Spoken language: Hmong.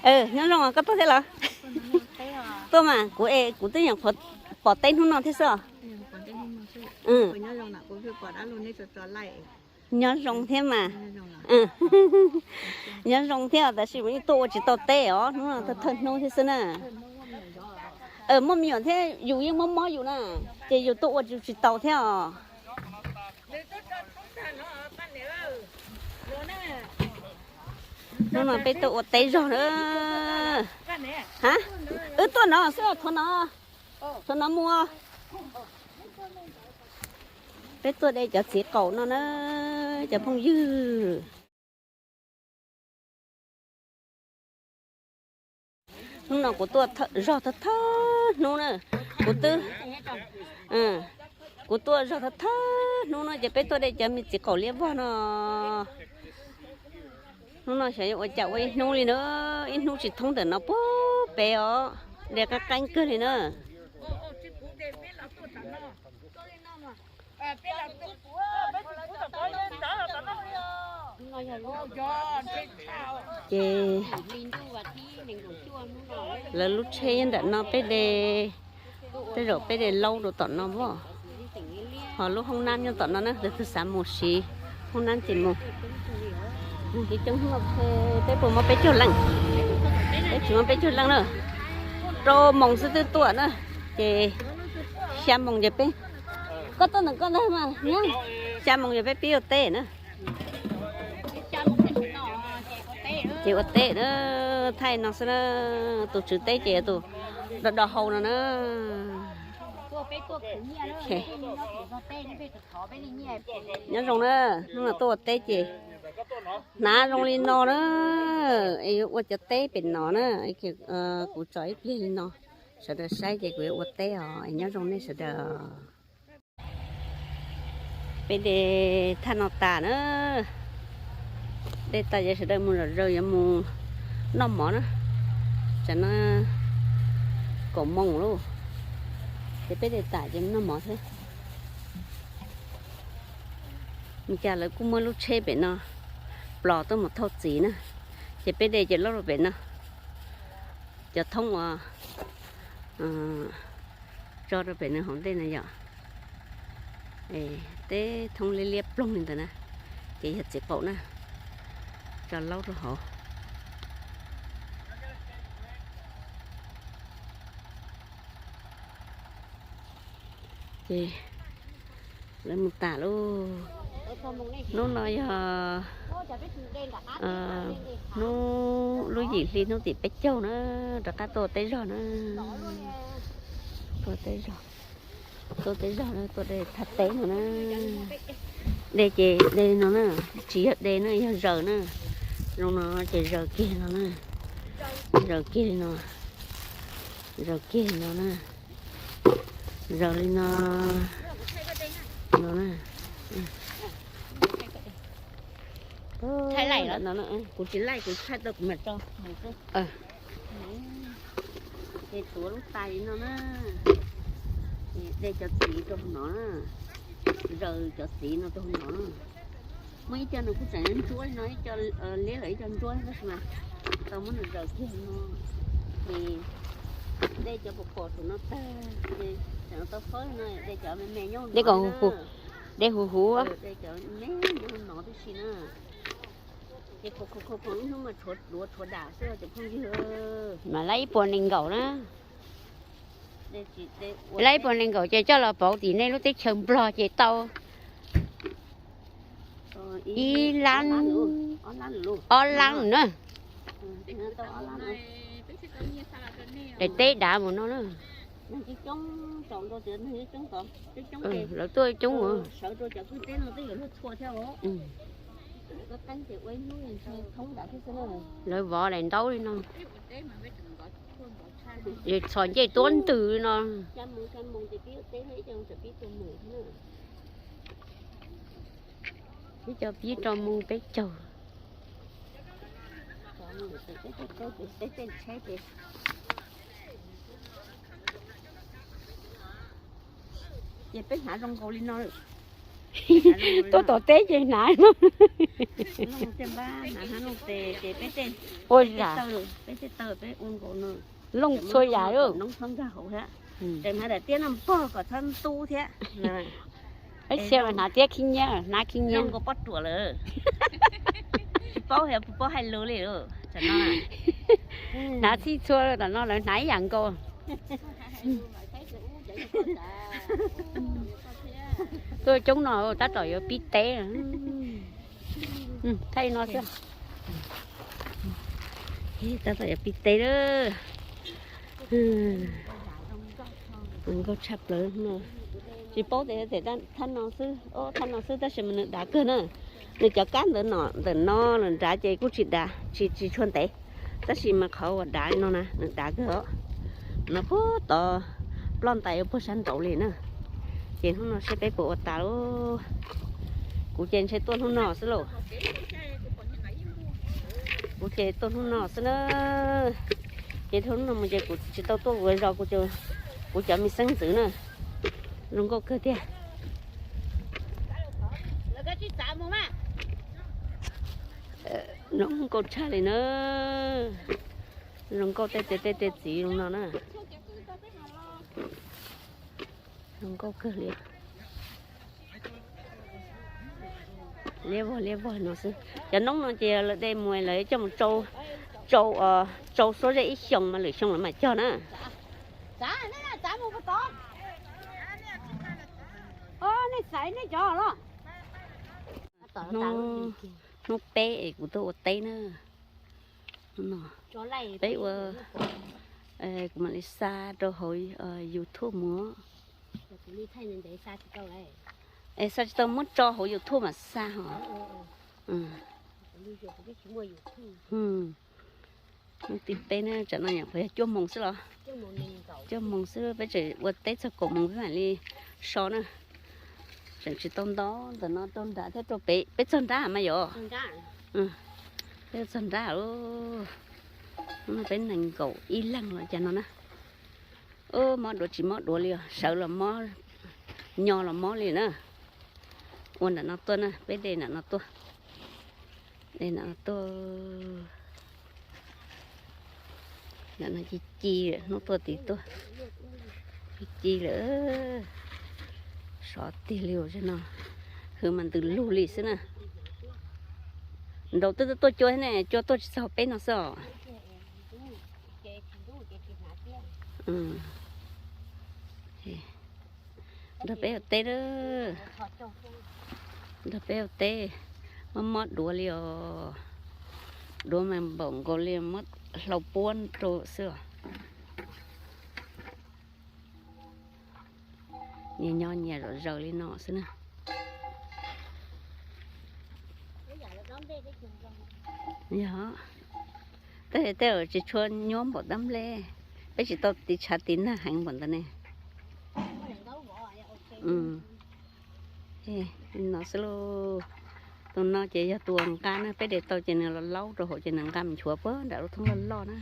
Nyob zoo, koj tuaj thiab los? Tuaj mas, kuv es kuv twb nyuam qhuav pom teb hnub no thiab xwb os. Nyob zoo thiab mas. Nyob zoo thiab, tab sis mas yeej tuaj ua tsis tau teb os, hnub no thawj hnub thiab xwb na. Muaj me nyuam thiab yus yeej mob mob yus na, ces yus tuaj ua tsis tau thiab os. Hnub no peb tuaj ua teb zog na. Ha, wb tuaj no xwb, thov no, thov no mus. Peb tuaj de cov txiv qaum no na, cov phooj ywg. Hnub no kuv tuaj zog thawj thawj hnub na, kuv twb, kuv tuaj zog thawj thawj hnub no ces peb tuaj de cov me txiv qaum liab vog no. Hnub no xyov yuav ua cas ua ib hnub li na, ib hnub tsis thoob ntawm no puag pem os, de qeeb qeeb kawg li na. Ces lawv lub tsheb nyob nram no, peb de, tej zaum peb de laub rau tom no as. Ho lub hoob nab nyob tom no na, leej twg xav mus siv hoob nab ces mus. Coob, peb puas muaj peb caug leej? Peb tsis muaj peb caug leej na. Rau moos xwb twb tuaj na, ces xya moos ces peb, koj tuaj ntawm koj ntag mas, xya moos ces peb pib ua teb na. Ces ua teb na, thaij no xwb na, tus tswv teb ces tus do do hau no na. Nyob zoo na, hnub no tuaj ua teb ces hnav zoo li no na, es yuav ua cov teb pem no na, kuv tso ib pliag li no, sawv daws saib ces kuv yuav ua teb os, es nyob zoo nej sawv daws. Peb de thaj no tas na, de tas ces sawv daws mus zom zaws yuav mus noj mov na, tsam no kaum moos lauj, ces peb de tas ces mus noj mov thiab. Ua cas lawv kuj muaj lub tsheb pem no plos tuaj mus thauj txiv na, ces peb de cov laub rau pem no, cov thoob uas tso rau pem nws hauv ntej na yom. Teb thoob liab liab ploog li ntawd na, ces yog txiv qaum na, tso laub rau hauv. Ces lawv mus tas lauj. Hnub no yog hnub lub yim hli hnub tim peb caug na, rov qab tuaj teb zog na. Tuaj teb zog, tuaj teb zog na, tuaj de thaj teb no na. De ces de li no na, tsis yog de na, yog zaws na. Zoo no ces zaws kiag li no na, zaws kiag li no, zaws kiag li no na, zaws li no, no na. Kuv tsis laij, kuv thaij tau kuv mam tso. Ces tuav lub tais li no na, de cov txiv rau hauv no na, zaws cov txiv no rau hauv no na. Muaj ib co nws kuj tseem ntsuab li no, ib co liab lawm ib co ntsuab tab sis mas tau muab nws zaws kiag no. Ces de cov pom pom saum no tag, saum no tau fawb no, de cov me me nyob, de kom huv huv, de huv huv, de cov me nyob no tib si na. Ces khov khov khov ib hnub mas tshuav duav tshuav dam xwb cov phooj ywg. Mas laib ib puas nees nkaum na. Laib ib puas nees nkaum ces coj los pauv tim nej lub teb chaws Nplog ces tau ib lab, ob lab na. Daim teb dav mus no na. Lawv tuaj coob. Lawv vov daim ntaub li no. Txhos ncej tuab ntws li no. Ib co pib rau mus peb caug. Ces peb hnav zoo nkaus li no lawm. Tuaj tom teb ces hnav. Ua zam, looj txhua yam. Peb xiav mas hnav tiab khib nyiab, hnav khib nyiab. Tsis paub, paub hais lus li. Hnav txhij txhua tam no lawv hnav ib yam nkaus. Tuaj coob no tab tom yuav pib teb. Thaij no xwb. Tab tom yuav pib teb lawm. Zoo nkauj tshaj plaws no. Tsis paub tias thaj no xwb, thaj no xwb tab sis mas nws dav kawg na. Nws cov kab ntawm no, ntawm no los nrad ces kuj tsis dav, tsis tsis tshua ntev, tab sis mas qhov uas dav no na nws dav kawg os. No puag tod ploj ntais puag sab nraud li na. Ces hnub no seb peb puas ua tas lauj. Kuv ces ntshe tuaj hnub no xwb lauj. Kuv ces tuaj hnub no xwb na. Ces hnub no mus ces kuv tsis tau tuaj ua zog kuv, kuv cov me xeeb ntxwv na. Zoo nkauj kawg tiag. Zoo nkauj tshaj li na. Zoo nkauj tej tej tej tej txiv zoo no na. Zoo nkauj kawg li. Liab vog liab vog no xwb. Cov noob no ces lawv de mus lawv coj mus tsau, tsau, tsau suab zej ib xyoos mas lwm xyoo lawv mam cog na. Hnub, hnub peb es kuv tuaj ua teb na. Peb ua, kuv mam li xa rau hauv YouTube mus. Es xa tsis tau, muab tso hauv YouTube mam xa hos. Hnub tim peb na, tsam no nyuam qhuav yog cuaj moos xwb los? Cuaj moos xwb, peb tseem ua teb txog kaum moos peb mam li so na. Tseem tsis tau ntau, ntawm no rau nrad thiab rau pem, peb txog nrad mas yom. Peb txog nrad, peb nees nkaum ib leeg los cas no na. Mob duav tsis mob duav li os, sawv los mob, nyo los mob li na. Ua nram no tuaj na, peb de nram no tuaj. De nram no tuaj. Nram no ci ci, hnub tuaj tid tuaj. Ci ci lawm. Sov tiag li no. Hwv mas ntws lug li xwb na. Nraud twb tuaj cua thiab ne, cua tuaj tsis txog peb no xwb os. Nrog peb ua teb, nrog peb ua teb, mob mob duav li os. Duav mas npaum nkaus li muab hlau puab rau xwb os. Nyias nyob nyias zom zaws li no xwb na. Yog, tej tej tsis tshua nyuaj npaum dab nplej, peb tsis tau tiv tshav tiv nag heev npaum ntawd ne. No xwb lauj. Tus no ces yog tus uas nqa na, peb de tau ces nws los laub rau hauv ces nws nqa mus nchuav puag nram lub thoob loj loj na.